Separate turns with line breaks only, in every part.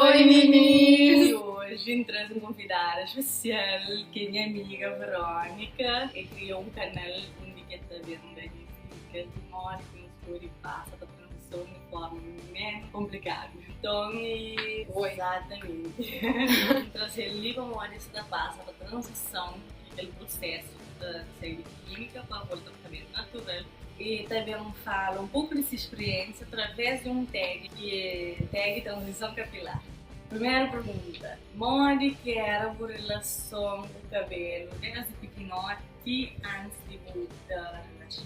Oi minis! Oji N traze un konvidada spesial ki é nha amiga Verónica. El kria un kanal undi ki el ta ben da nhos dikas di modi ki nhos pode pasa pa tranzison di forma ménus konplikadu. Nton, izatamenti, N traze-l li pamodi el sta ta pasa pa tranzison ki kel prusésu ta sai di kímika pa volta pa kabelu natural. E ta ben fala un poku di se spiriénsia através di un tag ki é Tag Tranzison Kapilar. Primeru pergunta, Modi ki éra bu rilason ku kabelu désdi pikinoti ti antis di bu ta relaxa?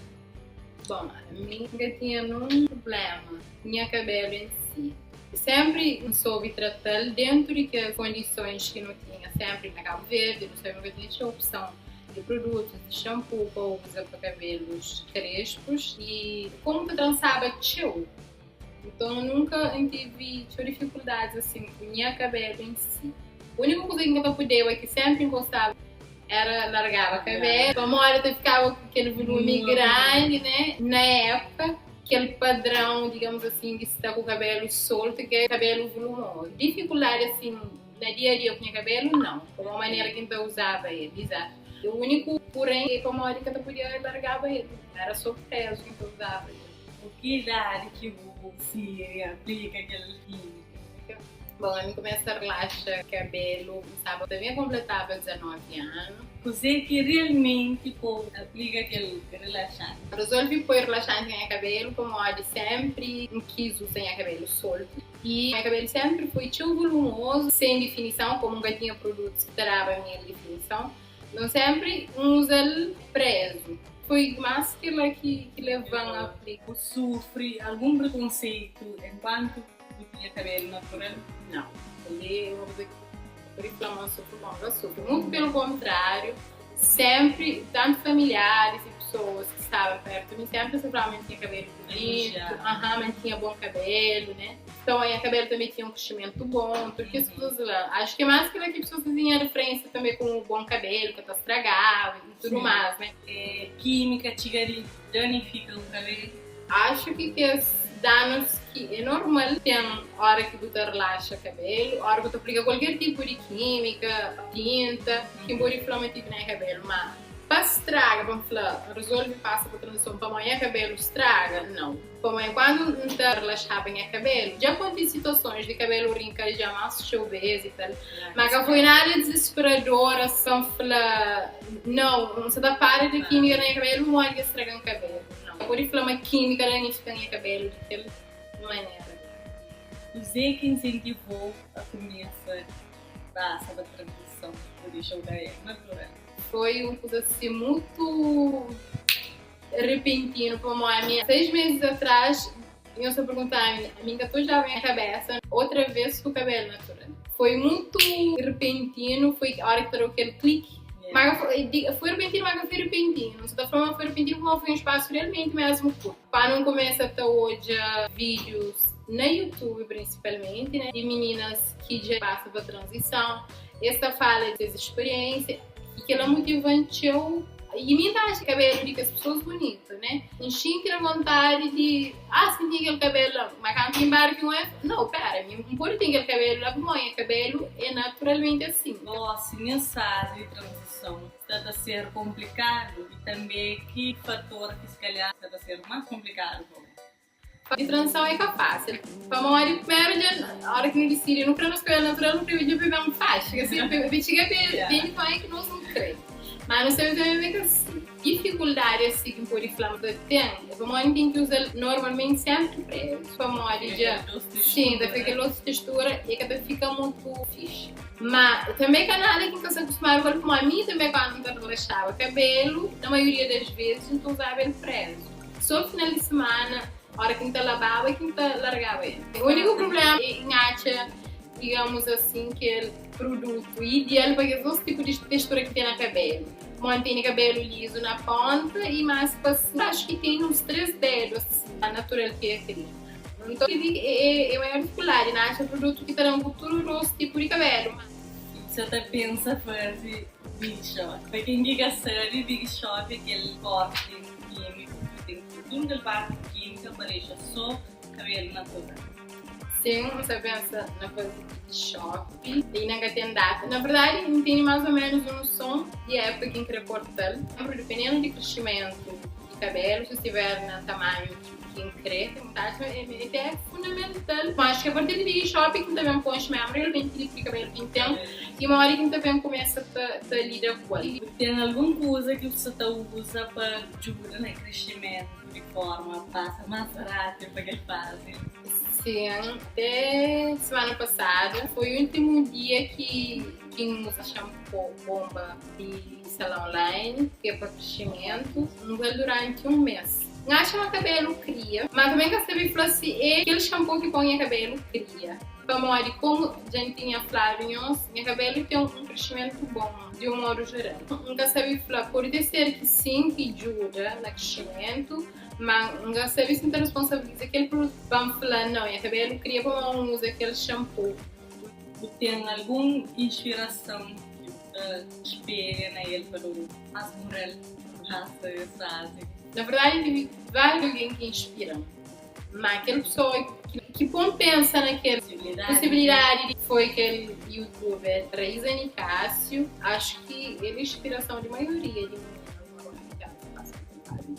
Bon, mi N ka tinha nun prubléma ku nha kabelu en si. Sénpri N sobe trata-l déntu di kes kondisons ki nu tinha sénpri na Kabu Verdi. Nu sabe ma ka tinha txeu opson di produtus di xanpu pa uza pa kabelus krespus i komu ta transaba txeu, nton nunka N tivi txeu difikuldadis asin ku nha kabelu en si. Uniku kuza ki N ka ta pudeba ki senpri N gostaba era largaba kabelu pamodi ta fikaba ku kel vulumi grandi ne na épuka kel padrão digamus asin di sta ku kabelu soltu ki é kabelu vulumozu. Difikuldadi asin Na dia a dia ku nha kabelu? Nau. Pamodi manera ki N ta uzaba el. Izatu. Úniku porém é pamodi N ka ta podia largaba el. Éra sô prézu ki N ta uzaba el.
Ku ki idadi ki bu disidi aplika kel kímika?
Bon, ami kumesa relaxa kabelu, N staba ta ben konpletaba 19 anu.
Kuzê ki realmenti pô-u aplika kel relaxanti?
N rezolvi poi relaxanti na nha kabelu pamodi sénpri N kis uza nha kabelu soltu. I nha kabelu senpri foi txeu volumozu, sen difinison, komu N ka tinha produtus ki ta daba mi el difinison, nton senpri N uza-l prezu. Foi más kel-la ki leva-m a aplika.
Bu sufri algun prekonseitu enkuantu bu tinha kabelu natural?
Nau. Kel-li é un kuza ki N pode fla ma N sufri, bon, N ka sufri. Mutu pelu kontráriu, Senpri, tantu familiaris i pesoas ki staba pertu di mi, senpri es ta flaba ma N tinha kabelu bunitu, aha, ma N tinha bon kabelu, né? Então, nha kabelu tanbe tinha un krisimentu bon, tudu kes kuzas la. Axu ki é más kila ki pesoas ta tinha referensia tanbe komu bon kabelu, ka ta stragaba i tudu más, né?
Kímika txiga di danifika bu kabelu?
Axu ki kes danus ki é normal ten ora ki bu ta relaxa kabelu, ora ki bu ta aplika kualker tipu di kímika, tinta, ki N pode fla ma tivi na nha kabelu, ma pa straga, pa N fla N rezolve pasa pa tranzison pamodi nha kabelu straga, nau. Pamodi kuandu N ta relaxaba nha kabelu, dja kontise situasons di kabelu rinka dja más txeu bês i tal, ma ka foi nada dizisperador asin pa N fla nau, N sa ta para di kímika na nha kabelu pamodi ki straga-m kabelu. Nau. Pode fla ma kímika danifika nha kabelu di kel manera.
Kuzê ki insentivou a kumesa pasa pa tranzison pa dexa-u kabelu natural?
Foi un kuza asi mutu repentinu pamodi ami 6 meses atrás nhos ta perguntami ami nka ta odjaba nha kabesa otra vez ku kabelu natural. Foi mutu repentinu foi ora ki ta dau kel kliki ma ka foi foi repentinu ma ka foi repentinu nsa ta fla ma foi repentinu pamodi foi un spasu realmenti mesmu kurtu. Quando N kumesa ta odja vídius na YouTube prinsipalmenti né di mininas ki dja pasa pa tranzison es ta fala di ses speriensia I kel-la motiva-m txeu. I mi N ta atxa kabelu di kes pesoas bunitu, né? N xinti na vontadi di, ah, si N tinha kel kabelu la. Má kantu ki N bara ki un é, nau, pera, mi N pode ten kel kabelu la pamodi nha kabelu é naturalmenti asin.
Gósi, nes fazi di tranzison sta ta ser konplikadu i tanbê ki fator ki si kalhar sta ta ser más konplikadu pa bo?
Di tranzison é ka fásil, pamodi primeru dja ora ki nu disidi nu kre nos kabelu natural nu kre dja pa ben faxi, ka si pa txiga pa bem di é ki nos nu kre, ma nu sabe tanbe ma é ka si. Difikuldadi asi ki N pode fla ma ta ten é pamodi N ten ki uza-l normalmenti senpri prezu, pamodi dja sin ta fika kel otu testura e ka ta fika mutu fixi. Ma tanbe ka nada ki N ka sta kustumadu ku el, pamodi mi tanbe kantu N ta relaxaba kabelu na maioria das vezis N ta uzaba el prezu. So final di semana, ora ki N ta lababa ki N ta largaba el. Uniku prublema é N atxa, digamus asin, kel prudutu ideal pa kes dos tipu di testura ki ten na kabelu. Mo N tene kabelu lizu na ponta i mas pa sima, axu ki tene uns 3 dedu asin, natural ki é kria. Nton, kel li é maior difikuldadi, N atxa prudutu ki ta da-m ku tudu dos tipu di kabelu.
Sa ta pensa faze Big Shot. Pa ken ki ka sabe, Big Shot é kel korti kímiku ki ten ki tudu kel parti kímika pa dexa sô kabelu natural.
Sim, N sta pensa na faze shop i na ka ten data. Na verdadi, N tene más o ménus un noson di épuka ki N kre korta-l. Dependendo di krisimentu di kabelu, si stiver na tamanhu ki N kre, ten vontadi, é até fundamental. Mas acho que a partir di shop ki N ta ben konxe mesmu realmenti ki tipo di kabelu ki N ten i modi ki N ta ben kumesa ta lida ku el.
Ten algun kuza ki bu ta uza pa djuda na krisimentu di forma pasa más rápidu pa kel fase?
Sim, até semana passada foi o último dia que N usa shampoo bomba di salão online, que é para crescimento, usa durante um mês. N acha que o cabelo cria, mas também que sabe falar se é aquele shampoo que põe o cabelo cria. Pamodi, como já tinha falado, meu cabelo tem um crescimento bom, de um modo geral. Nunca sabe falar, pode ser que sim, que ajuda no crescimento, mas nunca sabe se não responsabiliza aquele produto. Vamos falar, não, meu cabelo cria como não usa aquele shampoo.
Tem alguma inspiração que te espelha na ele para o mais moral passa essa fase?
Na verdade, tive vários alguém que inspiram. Mas aquela pessoa que põe pensa naquela
Possibilidade.
possibilidade foi aquele youtuber Raíza Nicásio. Acho que ele é inspiração de maioria de meninas.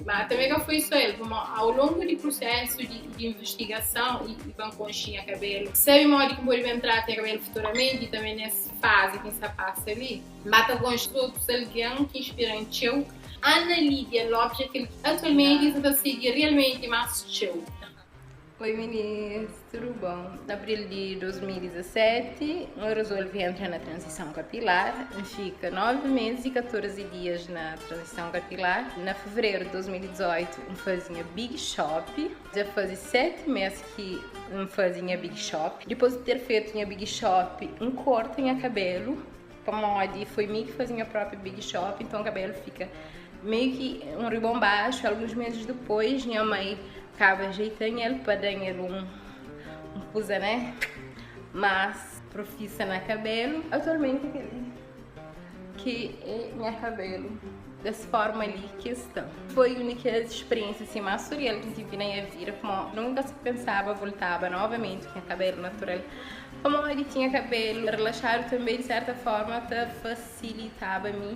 Mas também que foi só ele, como ao longo do processo de investigação e com conchinha cabelo, sabe modo que pode entrar tem cabelo futuramente e também nessa fase que se passa ali. Mata com outros alguém que inspira em teu. Ana Lídia Lopes, aquele que atualmente está a seguir realmente mais teu. Oi meninas, tudo bom? Em abril de 2017, eu resolvi entrar na transição capilar. Fica 9 meses e 14 dias na transição capilar. Na fevereiro de 2018, eu fazia Big Shop. Já fazia 7 meses que eu fazia Big Shop. Depois de ter feito minha Big Shop, um corte em cabelo. Como foi mim que fazia a própria Big Shop, então o cabelo fica meio que um ribão baixo. Alguns meses depois, minha mãe acaba ajeitando ele para dar ele um pusa, né? Mas profissa na cabelo. Atualmente aquele que é minha cabelo dessa forma ali que está. Foi a única experiência assim, mais surreal que tive na minha vida, como nunca se pensava voltava novamente com cabelo natural. Como ele tinha cabelo relaxado também, de certa forma, até facilitava a minha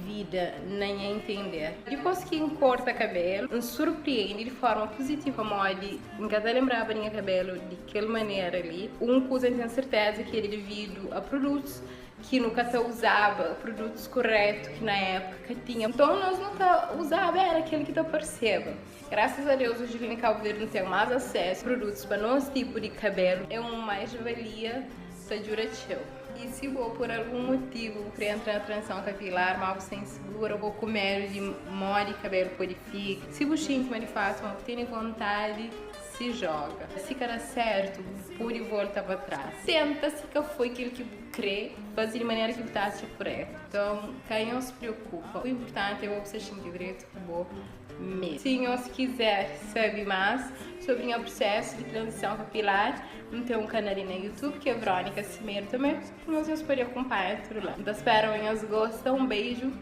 vida, nem a entender. Depois que corta cabelo, me surpreende de forma positiva, como ele nunca lembrava minha cabelo de aquela maneira ali. Uma coisa eu tenho certeza que ele devido a produtos que nunca se usava, produtos corretos que na época tinha. Então nós nunca usava, era aquele que tu perceba. Graças a Deus hoje em Cabo Verde não tem mais acesso a produtos para nosso tipo de cabelo. É uma mais-valia da duração. E se vou por algum motivo querer entrar na transição capilar, mal sem seguro, vou comer de modo de cabelo purifica. Se você sente de fato, não tem vontade, se joga. Se cara certo, pure e volta para trás. Tenta se que foi aquilo que crê, fazer de maneira que está correto. Então, quem não se preocupa. O importante é você sentir direito com o mesmo. Se você quiser saber mais sobre o processo de transição capilar, tem um canal no YouTube que é Verônica Semedo também. Vocês podem acompanhar tudo lá. Então, espero que vocês gostem. Um beijo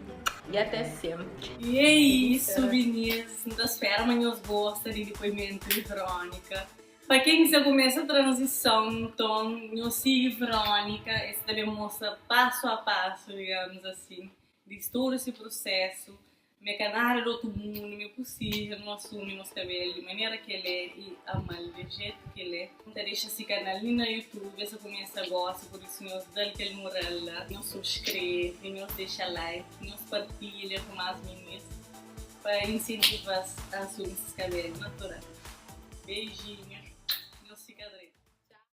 e até sempre.
E é isso, Vinícius. Então, espero que vocês gostem do depoimento de Verônica. Para quem já começa a transição, então, eu sigo Verônica, esse também mostra passo a passo, digamos assim, de todo esse processo. Me canal do outro mundo, me possível, não assume meus cabelos de maneira que ele é e ama do jeito que ele é. Então deixa esse canal ali no YouTube, você começa a gostar, por isso nós dá aquele moral lá, nós subscreve, nós deixa like, nós partilha com mais meninas para incentivar a assumir esses cabelos naturais. Beijinho!